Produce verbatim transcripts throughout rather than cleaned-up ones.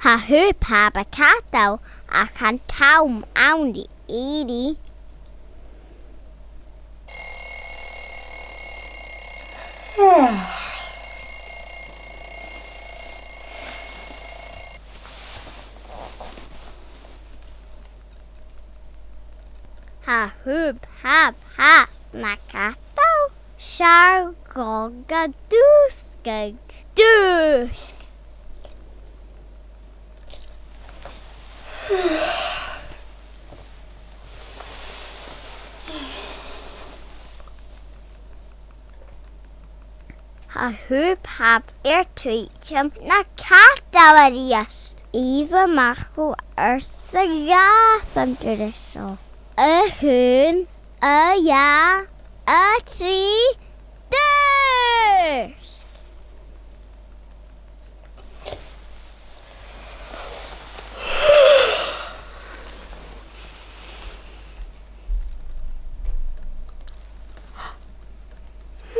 Tha Hùb Hàb a' cadal ach tha an t-àm ann ri èirigh. Tha Hùb Hàb fhathast na cadal. Seo gu dùsgadh. Dùisg. Tha Hùb Hàb air tuiteam na cadal a-rithist. Èigh a-mach gu àrd 's a dhà san turas seo. A h-aon, a dhà, a trì, dùisg!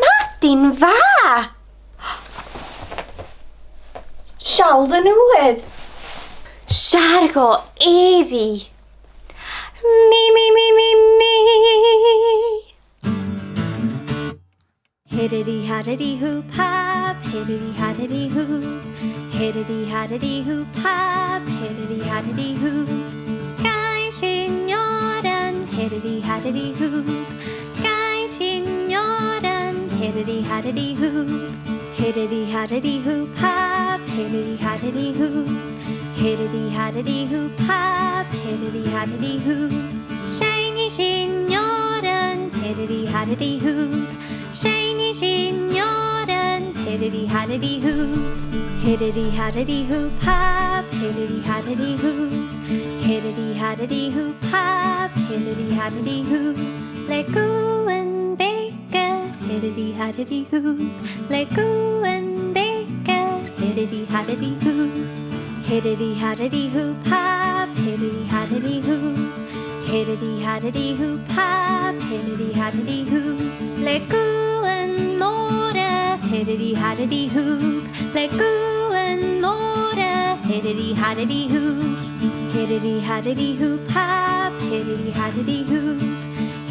Madainn mhath! Seall an uair. 'S fheàrr dhomh èirigh. Mì, mì, mì, mì, mì. Hibbidi habbidi hùb hàb, hibbidi habbidi hùb. Hibbidi habbidi hùb hàb, hibbidi habbidi hùb. Gabhaidh sinn òran, hibbidi habbidi hùb. Gabhaidh sinn òran, hibbidi habbidi hùb. Hibbidi habbidi hùb hàb, hibbidi habbidi hùb. Hibbidi habbidi hùb hàb, hibbidi habbidi hùb. Seinnidh sinn òran, hibbidi habbidi hùb. Seinnidh sinn òran, hibbidi habbidi hùb. Hibbidi habbidi hùb hàb, hibbidi habbidi hùb. Hibbidi habbidi hùb hàb, hibbidi habbidi hùb. Le guth am beaga, hibbidi habbidi hùb. Le guth am beaga, hibbidi habbidi hùb. Hibbidi habbidi hùb hàb, hibbidi habbidi hùb. Hibbidi habbidi hùb hàb, hibbidi habbidi hùb. Le guth am mòra, hibbidi habbidi hùb. Le guth am mòra, hibbidi habbidi hùb. Hibbidi habbidi hùb hàb, hibbidi habbidi hùb.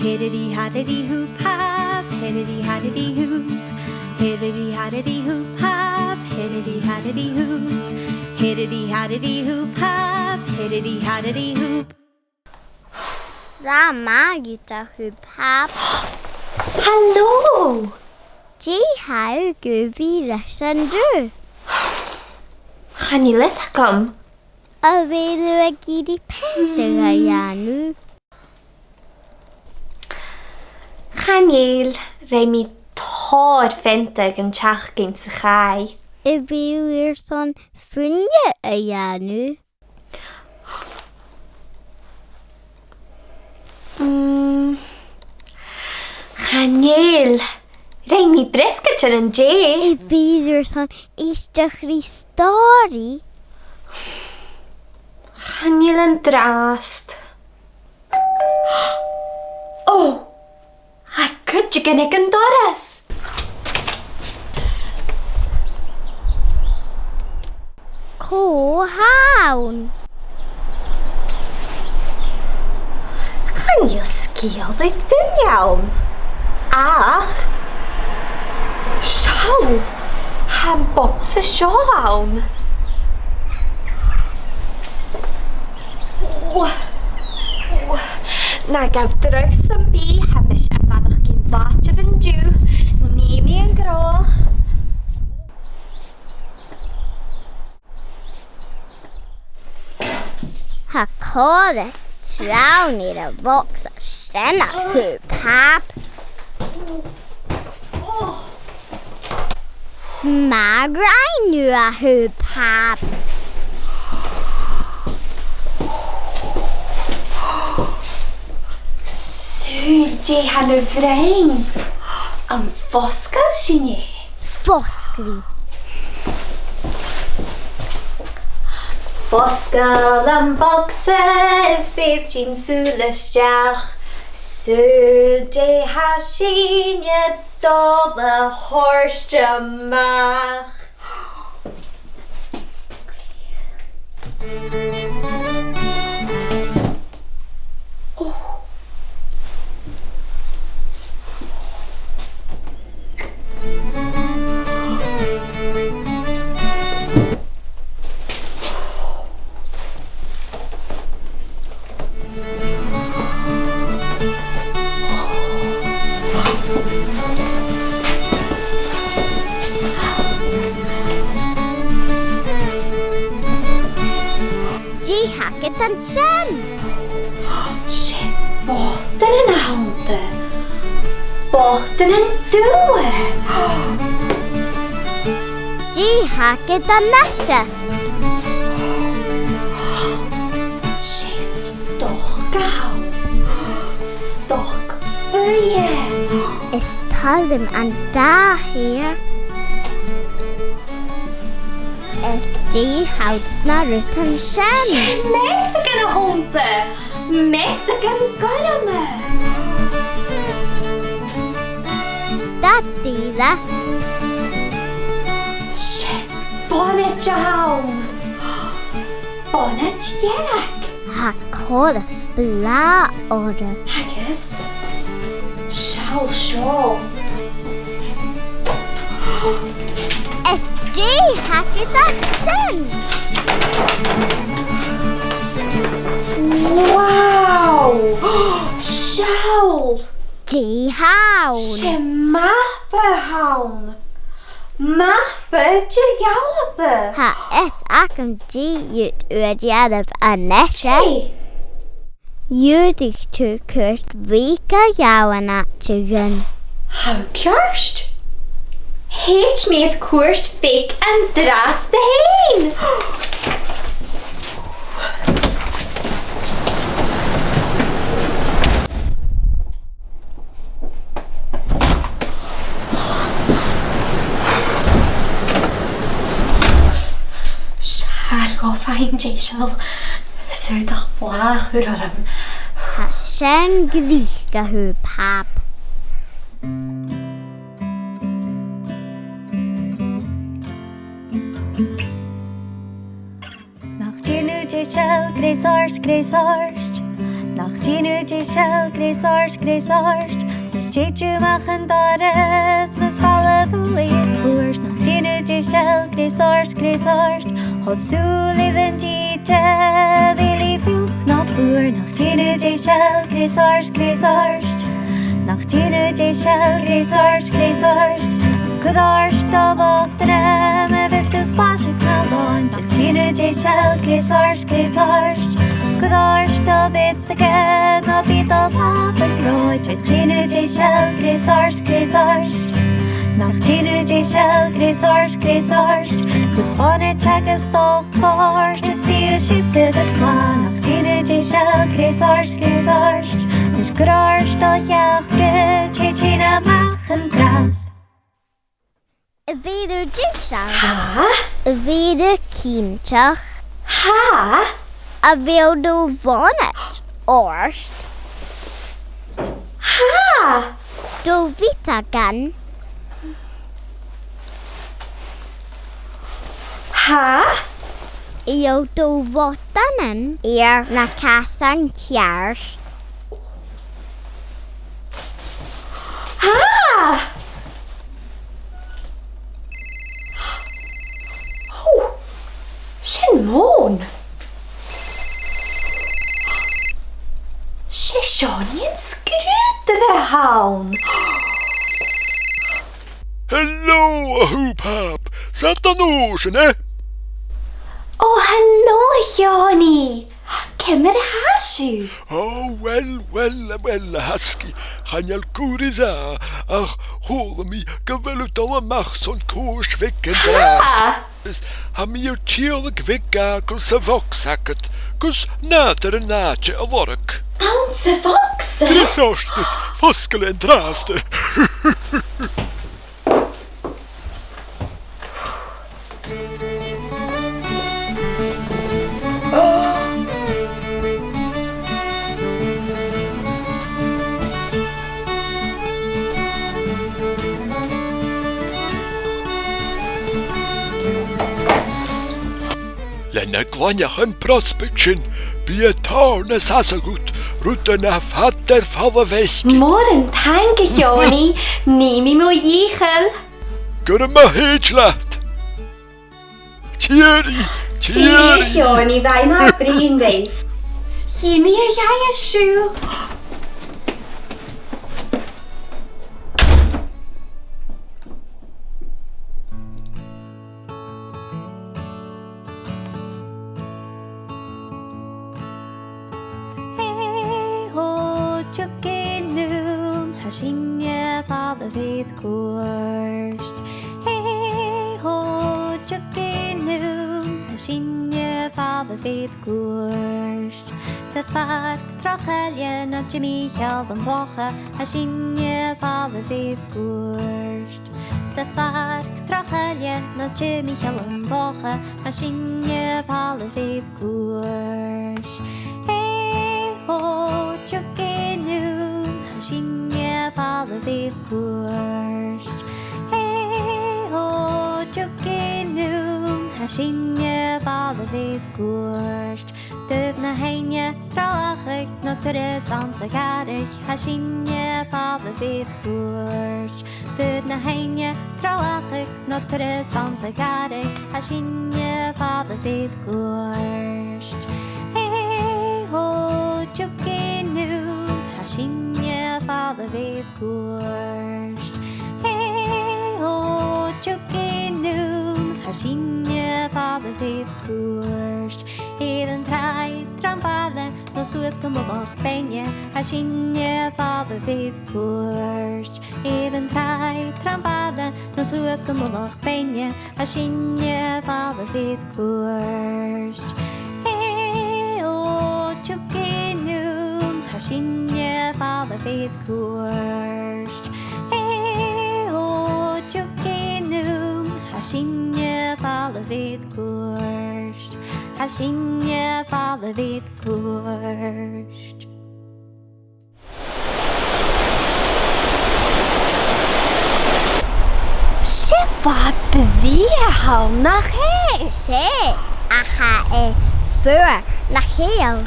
Hibbidi habbidi hùb hàb, hibbidi habbidi hùb. Hibbidi habbidi hùb hàb, hibbidi habbidi hùb. Hibbidi habbidi hùb hàb, hibbidi habbidi hùb. Glè mhath, a Hùb Hàb. Halò! Dè tha thu gu bhith ris an-diugh? Chan eil fhios agam. A bheil thu ag iarraidh peantadh a dhèanamh? Chan eil, rinn mi tòrr pheantadh an t-seachdain sa chaidh. A bheil thu airson fuine a dhèanamh? Mm, chan eil, rinn mi briosgaidean an-dè. A bheil thu airson èisteachd ri stòiridh? Chan eil an-dràsta. Ò! Tha cuideigin aig an doras. Cò th' ann? Chan eil sgeul air duine ann. Ach, seall, tha am bogsa seo ann. Ò, ò, na gabh dragh sam bith, tha mise a' faireachdainn làidir an-diugh, nì mi an gnothach. Tha còrr is treun air a' bhogsa sin, a Hùb Hàb. 'S math a rinn thu, a Hùb Hàb. Saoil dè tha na bhroinn. Am fosgail sinn e? Fosglaidh. Fosgail am bogsa is beir sinn sùil a-steach. Saoil dè tha sinne a' dol a thoirt a-mach. Dè th' agad an sin? 'S e botannan a th' annta. Botannan dubha. Dè th' agad a-nise? 'S e stoc a th' ann. Stoc buidhe. Is toil leam an dath fhèin. Is dè th' anns na rudan sin? 'S e meatagan a th' annta. Meatagan gorma. Dad, dè eile? 'S e bonaid a th' ann. Bonaid dhearg. Tha còrr is blàth oirre. Agus seall seo. Is dè th' agad an sin? Wow! Seall! Dè th' ann? 'S e mapa a th' ann. Mapa de dh'Alba. Tha fhios agam dè dh'fhaodadh tu a dhèanamh a-nise. Dè? Dh'fhaodadh tu cuairt bheag a ghabhail an àite sin. Tha ceart. Thèid mi air cuairt bheag an-dràsta fhèin. 'S fheàrr dhomh faighinn deiseil, 's urrainn dhomh blàth a chur orm. Tha sin glic, a Hùbhab. Nach tèid thu deiseil, greas ort, greas ort. Nach tèid thu deiseil, greas ort, greas ort. Mus tèid thu a-mach an doras, mus fala thu air chuairt. Nach tèid thu deiseil, greas ort, greas ort. Thoir sùil air an t-sìde, bheil i fliuch no fuar. Nach tèid thu deiseil, greas ort, greas ort. Nach tèid thu deiseil, greas ort, greas ort. Cuir ort do bhotannan, ma bhios tu spaiseil no làn. Nach tèid thu deiseil, greas ort, greas ort. Cuir ort do mheatagan, no bi do làmhan reòite. Nach tèid thu deiseil, greas ort, greas ort. Nach tèid thu deiseil, greas ort, greas ort. Cuir bonaid agus stoc ort, is bidh thu sioscadh is blàth. Nach tèid thu deiseil, greas ort, greas ort. Mus cuir ort do sheacaid, thèid sinn a-mach an-dràsta. A bheil thu deiseil? Tha. A bheil thu cinnteach? Tha. A bheil do bhonaid ort? Tha. Do mheatagan? Tha. A bheil do bhotannan air na casan ceart? Tha. Ò, sin mòine. 'S e Seonaidh an sgrùdaireachd a th' ann. Hello, a Hùbhab. 'S ann an uair sin, eh? Ò, hello, a Sheonaidh. Ciamar a tha sibh? Ò, uill, uill, uill, a thasgaidh, chan eil cùisean ach chuala mi gu bheil thu a' dol a-mach son cuairt bheag an-dràsta. Tha. Is tha mi air tìodhlac bheag fhàgail sa bhogsa agad, gus nàdar an àite a lorg. Anns a' bhogsa? Greas ort is fosgail e an-dràsta. Le Anns na glainneachan prosbaig sin, bidh an t-òran a' seasamh dhut, rud a tha fada air falbh fhaicinn. Mòran taing, a Sheonaidh, nì mi mo dhìcheall. Gur math thèid leat. Tìoraidh, tìoraidh. Tìoraidh, a Sheonaidh, bha mi a' bruidhinn ribh. Chì mi a dh'aithghearr sibh. Hey ho, tiugainn leam, tha sinne a' falbh air cuairt. Hey ho, tiugainn leam, tha sinne a' falbh air cuairt. Sa phàirc tro choille no timcheall an locha, tha sinne a' falbh air cuairt. Sa phàirc tro choille no timcheall an locha, tha sinne a' falbh air cuairt. Hey ho, tiugainn leam, tha sinne a' falbh air cuairt. Hey ho, tiugainn leam, tha sinne a' falbh air cuairt. Taobh na h-aibhne, tro achadh no turas anns a' ghàrradh, tha sinne a' falbh air cuairt. Taobh na h-aibhne, tro achadh no turas anns a' ghàrradh, tha sinne a' falbh air cuairt. Hey ho, tiugainn leam, tha sinne a' falbh air cuairt. Hey ho, tiugainn leam, tha sinne a' falbh air cuairt. Air an tràigh trom bhaile no suas gu mullach beinne, tha sinne a' falbh air cuairt. Air an tràigh trom bhaile no suas gu mullach beinne, tha sinne a' falbh air cuairt. Hey ho, tiugainn leam, tha sinne a' falbh air cuairt. Hey ho, tiugainn leam, tha sinne a' falbh air cuairt. Tha sinne a' falbh air cuairt. 'S e fada brèagha a th' ann, nach e? 'S e, ach tha e fuar, nach eil?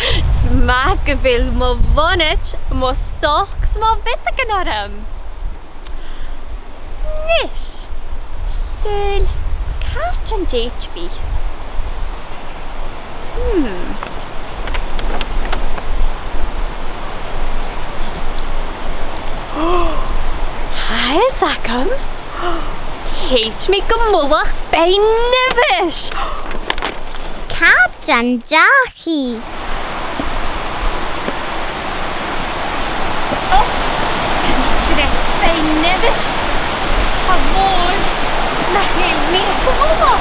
'S math gu bheil mo bhonaid, mo stoc 's mo mheatagan orm. Nis, saoil càit an tèid mi? Hmm. Tha fios agam. Thèid mi gu mullach Beinn Nibheis. Càit an deach i? Ò, tha mi sgrìobhte Beinn Nibheis. Tha mòran nach eil mi a' cumail.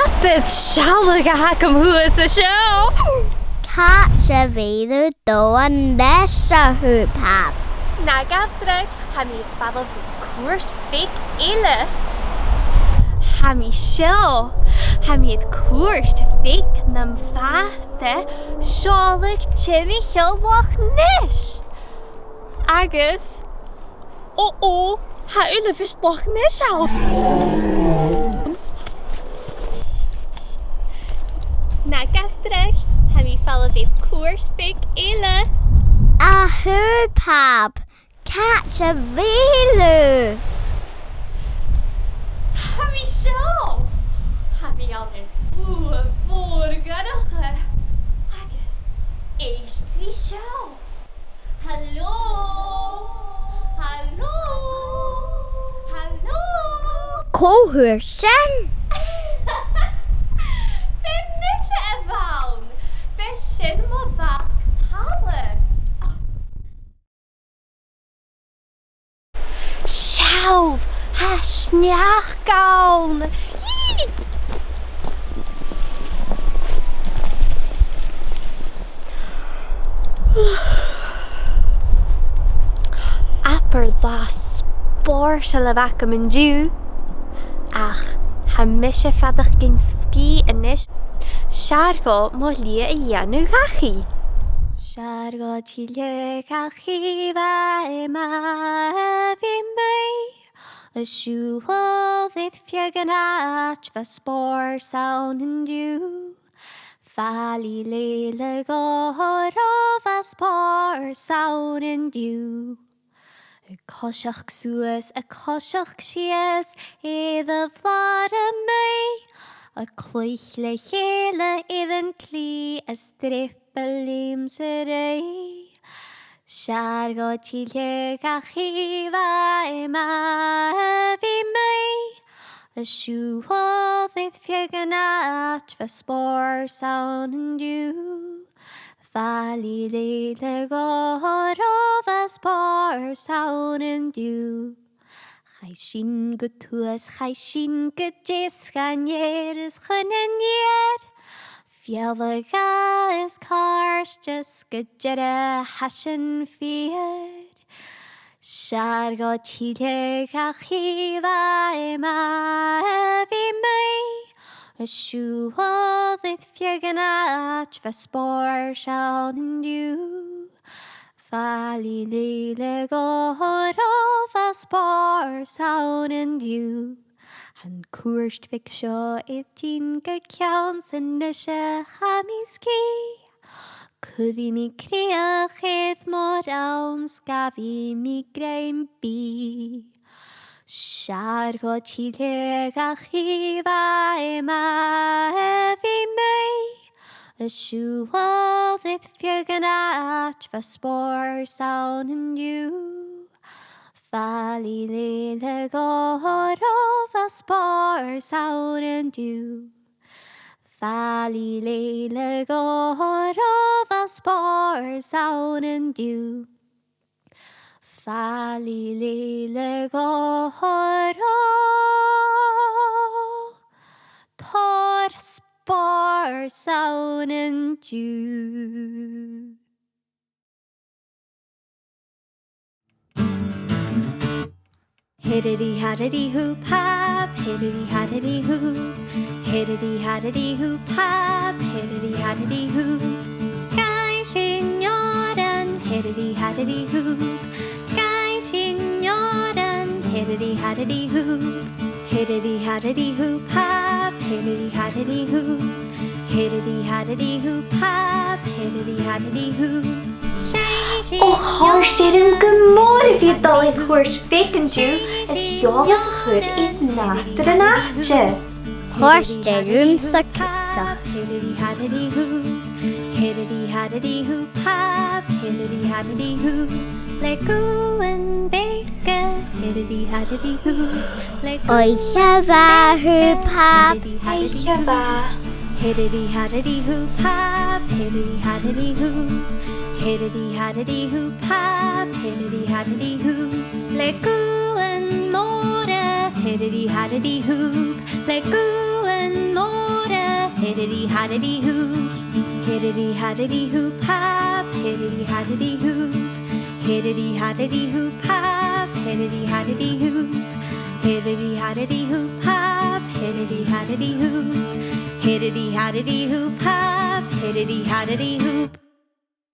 Abair sealladh a th' agam shuas an seo. Càit a bheil thu a' dol a-nis, a Hùb Hab? Na gabh dragh, tha mi air falbh air cuairt bheag eile. Tha mi seo, tha mi air cuairt bheag nam bhàta, seòladh timcheall Loch Nis. Agus, ò, ò, tha uilebheist Loch Nis ann. Na gabh dragh, tha mi air falbh air cuairt bheag eile. A Hùb Hab, càit a bheil thu? Tha mi seo. Tha mi ann an uamh mhòr dhorcha. Agus èist ri seo. Halò! Halò! Halò! Cò thuirt sin? B' e mise a bh' ann! B' e sin mo mhac-talla! Seall, tha sneachd ann! Yee! Abair latha spòrsail a bh' agam an-diugh, ach tha mise a' faireachdainn sgìth a-nis. 'S fheàrr dhomh mo shlighe a dhèanamh dhachaigh. Siar gu tilleadh a' chidhe, bha e math a bhith a-muigh, a' siubhal air feadh an àite, bha spòrs ann an-diugh. Fàilidh lèile gu h-àrd, bha spòrs ann an-diugh. A' coiseachd suas, a' coiseachd sìos, air a' bhlàr a-muigh, a' cluich le chèile air an t-slighe, a' streap a' leum 's a' ruith. Siar gu tilleadh a' chidhe, bha e math a bhith a-muigh, a' siubhal air feadh an àite, bha spòrs ann an-diugh. Fàilidh lèile gu h-àrd, bha spòrs ann an-diugh. Chaidh sinn gu tuath, chaidh sinn gu deas, chan eil fhios chun an iar. Fealla-dhà is càirdeas, gu dearbh tha sin fìor. Siar gu tilleadh a' chidhe, bha e math a bhith a-muigh, a' siubhal air feadh an àite, bha spòrs ann an-diugh. Fàilidh lèile gu h-àrd, bha spòrs ann an-diugh. Tha an cuairt bheag seo air tighinn gu ceann 's a-nise tha mi sgìth. Cuiridh mi crìoch air mo rann 's gabhaidh mi grèim bìdh. Siar gu tilleadh a' chidhe, bha e math a bhith a-muigh, a' siubhal air feadh an àite, bha spòrs ann an-diugh. Fàilidh lèile gu h-àrd, bha spòrs ann an-diugh. Fàilidh lèile gu h-àrd, bha spòrs ann an-diugh. Fàilidh lèile gu h-àrd, tha spòrs ann an-diugh. Hiddity hoddity hoop hop, hiddity hoddity hoop. Hiddity hoddity hoop hop, hiddity hoddity hoop. Gabhaidh sinn òran, hiddity hoddity hoop. Gabhaidh sinn òran, hiddity hoddity hoop. Hiddity hoddity hoop hop, hiddity hoddity hoop. Hiddity hoddity hoop hop, hiddity hoddity hoop. Seadh, seadh. Ò, chòrd e rium gu mòr a bhith a' dol air chuairt bheag an-diugh is eòlas a chur air nàdar an àite. Chòrd e riumsa cuideachd. Hiddity hoddity hoop, hiddity hoddity hoop hop, hiddity hoddity hoop. Le cuan beaga, hiddity hoddity hoop. Le cuan beaga, hiddity hoddity hoop. Oidhche mhath, hoop hop. Oidhche mhath. Hiddity hoddity hoop hop, hiddity hoddity hoop. Hiddity hoddity hoop hop, hiddity hoddity hoop. Le cuan mòra, hiddity hoddity hoop. Le cuan mòra, hiddity hoddity hoop. Hiddity hoddity hoop hop, hiddity hoddity hoop. Hiddity hoddity hoop hop, hiddity hoddity hoop. Hiddity hoddity hoop hop, hiddity hoddity hoop. Hiddity hoddity hoop hop, hiddity hoddity hoop.